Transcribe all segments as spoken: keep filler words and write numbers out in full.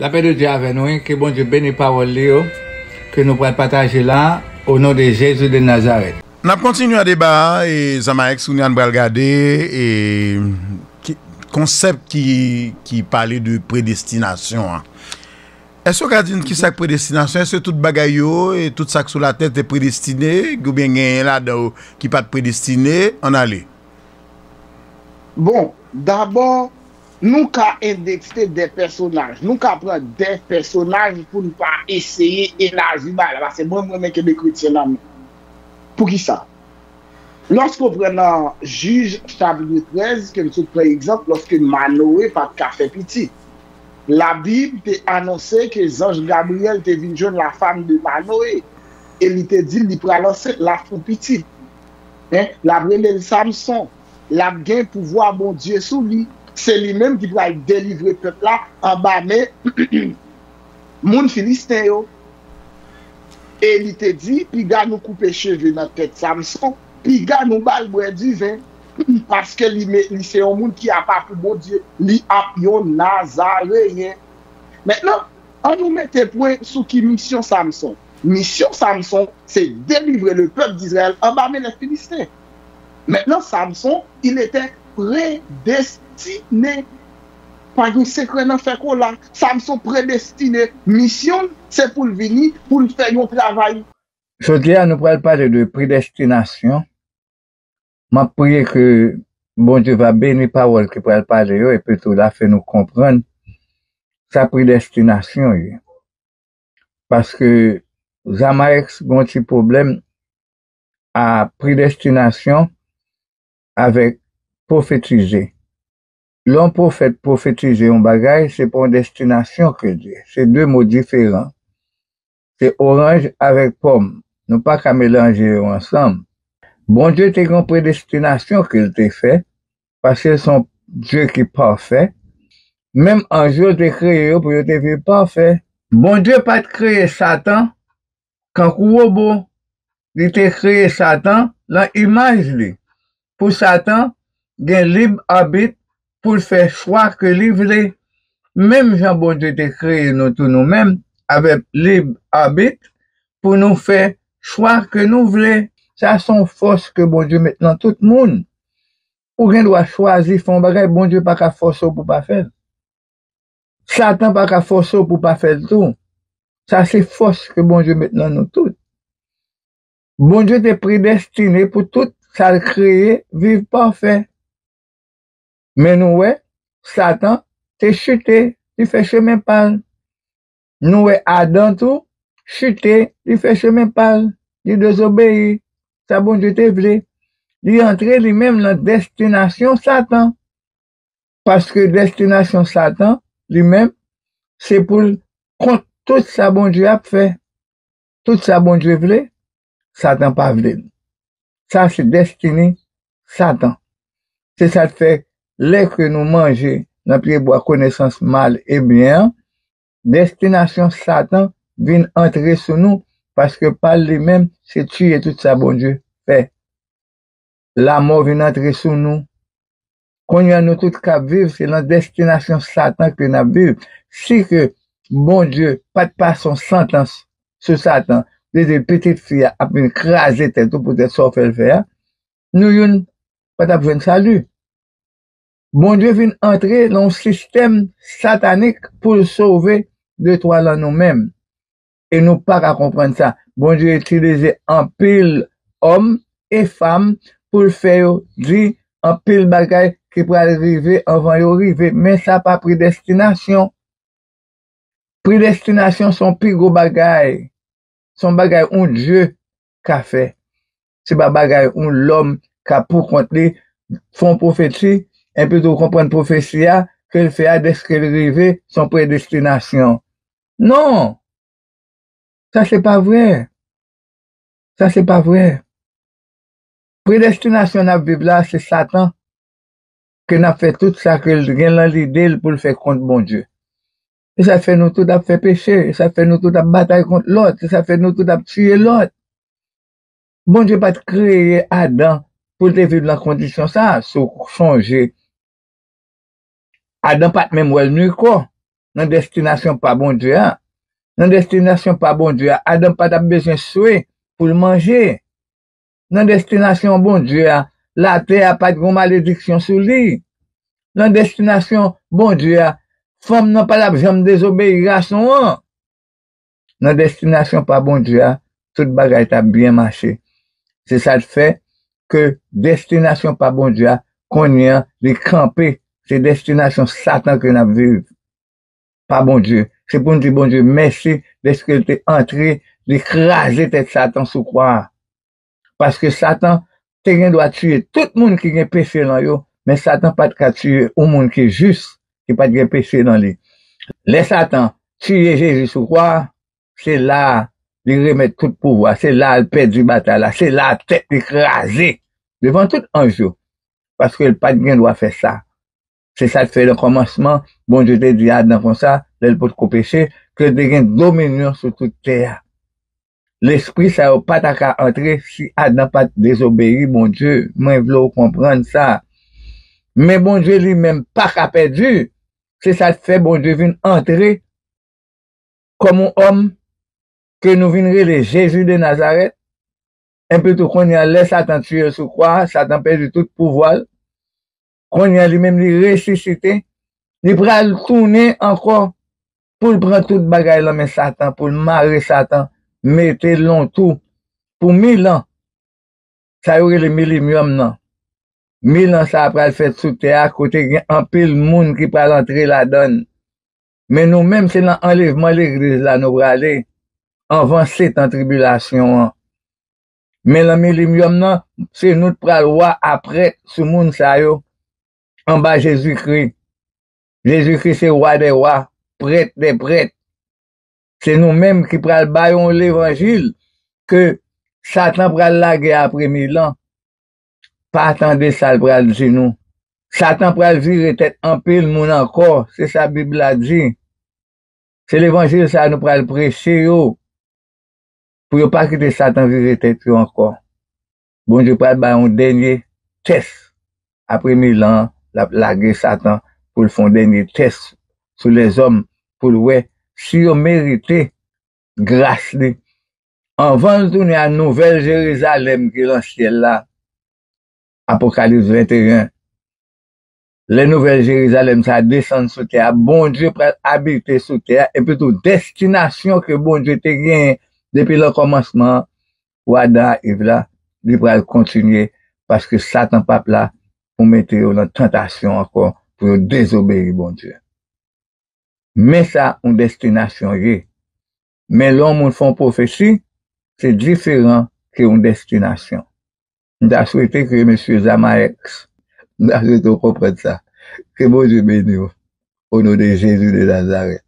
Lapè de Dye avè nou, wi. Ke Bondye beni pawòl li yo, ke nou pral pataje la, o non de Jezi de Nazarèt. N ap kontinye deba a, e Zamaex, kounye a n pral gade, e, ki, konsèp ki, ki pale de predestinasyon an. Èske w ka di n ki sa k predestinasyon? Èske tout bagay yo, e tout sa k sou latè te predestine, oubyen genyen ladan yo ki pa t predestine? Ann ale. Bon, dabò, nou ka endekse de pèsonaj. Nou ka pran de pèsonaj pou n pa eseye elaji bagay la, paske mwen, mwen renmen kenbe kretyen nan men. Poukisa? Lòske w pran nan Jij chapit trèz, ke m sot pran egzanp, lòske Manoe pa t ka fè pitit, Labib te anonse ke zanj Gabriyèl te vin jwenn la femme de Manoe, e li te di l li pral ansent, l ap fè yon pitit. Hein? L ap rele l Samson. L ap gen pouvwa Bondye sou li. Se li menm ki pral delivre pèp la anba men moun Filisten yo. E li te di, piga nou koupe cheve nan tèt Samson, piga nou ba l bwè diven, paske li, me- li se yon moun ki apa pou Bondye, li ap yon Nazareyen. Mentnan, ann nou mete pwen sou ki misyon Samson. Misyon Samson, se delivre le pèp d'Izrayèl anba men lè Filisten. Mentnan, Samson, il était prédestiné. Pa gen sekrè nan fè kola. Samson predestine. Misyon l, se pou l vini, pou l fè yon travay. Jodi a, nou pral pale de predestinasyon. M ap priye ke Bondye va beni pawòl ki pral pale yo, epi tou l a fè nou konprann sa predestinasyon ye. Paske Zamaex gon ti pwoblèm a predestinasyon avèk pwofetize. Lè yon pwofèt pwofetize yon bagay, se pa yon destinasyon ke l ye. Se de mo diferan. Se oranj avèk pòm. Nou pa ka melanje yo ansanm. Bondye te gen yon predestinasyon ke l te fè, paske l se yon Dye ki pafè. Menm anj yo te kreye yo pou yo te viv pafè. Bondye pa t kreye Satan kankou wobo. Li te kreye Satan lan imaj li. Pou Satan gen lib abit pou l fè chwa ke li vle. Menm jan Bondye te kreye nou tou nou menm, avèk lib abit, pou nou fè chwa ke nou vle. Sa se yon fòs ke Bondye met nan tout moun. Ou gen dwa chwazi fè yon bagay, Bondye pa ka fòse w pou w pa fè l. Satan pa ka fòse w pou w pa fè l tou. Sa se fòs ke Bondye met nan nou tout. Bondye te predestine pou tout sa l kreye viv pafè. Men nou wè, Satan te chite, li fè chemen pa l. Nou wè Adan tou chite, li fè chemen pa l, li dezobeyi sa Bondye te vle. Li antre li menm lan destinasyon Satan. Paske destinasyon Satan, li menm, se pou l kont tout sa Bondye ap fè. Tout sa Bondye vle, Satan pa vle l. Sa se destine Satan. Se sa k fè, lè ke nou manje nan pyebwa konesans mal e byen an, destinasyon Satan vin antre sou nou, paske pa l li menm, se tiye tout sa Bondye fè. Lamò vin antre sou nou. Kounye a nou tout k ap viv, se lan destinasyon Satan ke n ap viv. Si ke Bondye pa t pase yon santans sou Satan, li di pitit fi a ap vin kraze tèt ou poutèt sa w fè l fè a, nou youn pa t ap jwenn sali. Bondye vin antre lan yon sistèm satanik pou l sove de twa lan nou menm. E nou pa ka konprann sa. Bondye itilize anpil òm e fanm pou l fè yo di anpil bagay ki pral rive anvan yo rive. Men sa pa predestinasyon. Predestinasyon se yon pi gwo bagay. Se yon bagay yon Dye ka fè. Se pa bagay yon lòm ka pou kont li fè yon pwofesi, enpi tou konprann pwofesi a ke l fè a dèske l rive, se yon predestinasyon. Non! Sa se pa vrè. Sa se pa vrè. Predestinasyon n ap viv la, se Satan ke n ap fè tout sa ke l gen lan lide l pou l fè kont Bondye. E sa fè nou tout ap fè peche, e sa fè nou tout ap batay kont lòt, e sa fè nou tout ap tiye lòt. Bondye pa t kreye Adan pou l te viv lan kondisyon sa a, si w sonje. Adan pa t menm wè l ni kò. nan destinasyon pa Bondye a. Nan destinasyon pa Bondye a, Adan pa t ap bezwen swe pou l manje. Nan destinasyon Bondye a, latè a pa t gen malediksyon sou li. Nan destinasyon Bondye a, fanm nan pa t ap janm dezobeyi gason an. Nan destinasyon pa Bondye a, tout bagay t ap byen mache. Se sa k fè ke destinasyon pa Bondye a, kounye a, li kanpe. Se destinasyon Satan ke n ap viv, pa Bondye. Se pou n di Bondye mèsi dèske l te antre, li kraze tèt Satan sou kwa a. Paske Satan te gen dwa tiye tout moun ki gen peche nan yo, men Satan pa t ka tiye yon moun ki jis, ki pa t gen peche nan li. Lè Satan tiye Jezi sou kwa a, se la a li remèt tout pouvwa, se la a l pèdi batay la, se la a tèt li kraze devan tout anj yo, paske l pa t gen dwa fè sa. Se sa k fè nan kòmansman, Bondye te di Adan konsa, lè l potko peche, ke l te gen dominyon sou tout tè a. Lespri sa yo pa ta ka antre si Adan pa t dezobeyi Bondye. Mwen vle w konprann sa. Men Bondye li menm pa ka pèdi. Se sa k fè Bondye vin antre kòm yon òm ke nou vin rele Jezi de Nazarèt. Epi tou, kounye a, lè Satan tiye l sou kwa a, Satan pèdi tout pouvwa l. Kounye a, li menm, li resisite. Li pral tounen ankò pou l pran tout bagay lan men Satan, pou l mare Satan, mete l lontou pou mil an. Sa yo rele milenyòm nan. Mil an sa a pral fèt sou tè a, kote gen anpil moun ki pral antre ladan l. Men nou menm, se nan anlèvman legliz la nou prale, anvan setan tribilasyon an. Men nan milenyòm nan, se nou k pral wa a prèt sou moun sa yo, anba Jezikri. Jezikri se Wa dè wa, Prèt dè prèt. Se nou menm ki pral bay yon levanjil ke Satan pral lage apre mil an. Pa tande sa l pral di nou. Satan pral vire tèt anpil moun ankò, se sa Bib la di. Se levanjil sa a nou pral preche yo, pou yo pa kite Satan vire tèt yo ankò. Bondye pral bay yon dènye tès. Apre mil an, l ap lage Satan pou l fè yon dènye tès sou lèzòm, pou l wè si yo merite gras li. Anvan l tounen a nouvèl Jerizalèm ki nan syèl la, Apokalips venteyen. Lè nouvèl Jerizalèm sa a desann sou tè a, Bondye pral abite sou tè a, epi tou destinasyon ke Bondye te genyen depi nan kòmansman an, pou Adan a Ev la, li pral kontinye, paske Satan p ap la pou mete yo nan tantasyon ankò, pou yo dezobeyi Bondye. Men sa yon destinasyon ye. Men lè yon moun fè yon pwofesi, se diferan ke yon destinasyon. M ta swete ke mesye Zamaex, m ta swete w konprann sa. Ke Bondye beni w. O non de Jezi de Nazarèt.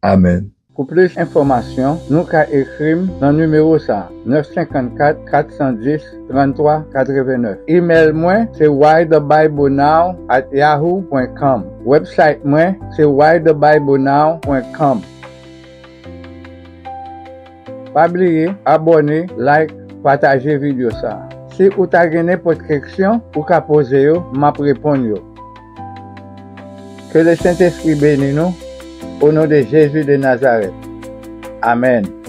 Amèn. Pou plis enfòmasyon, nou ka ekri m nan nimewo sa a, nèf senkannkat, kat san dis, tranntwa katrevenèf. Imèl mwen se why the bible now at yahoo pwen com. Website mwen se why the bible now pwen com. Pa bliye abòne, like, pataje videyo sa a. Si ou ta gen nenpòt keksyon, ou ka poze yo, m ap reponn yo. Ke Lesentespri beni nou, o non de Jezi de Nazarèt. Amèn.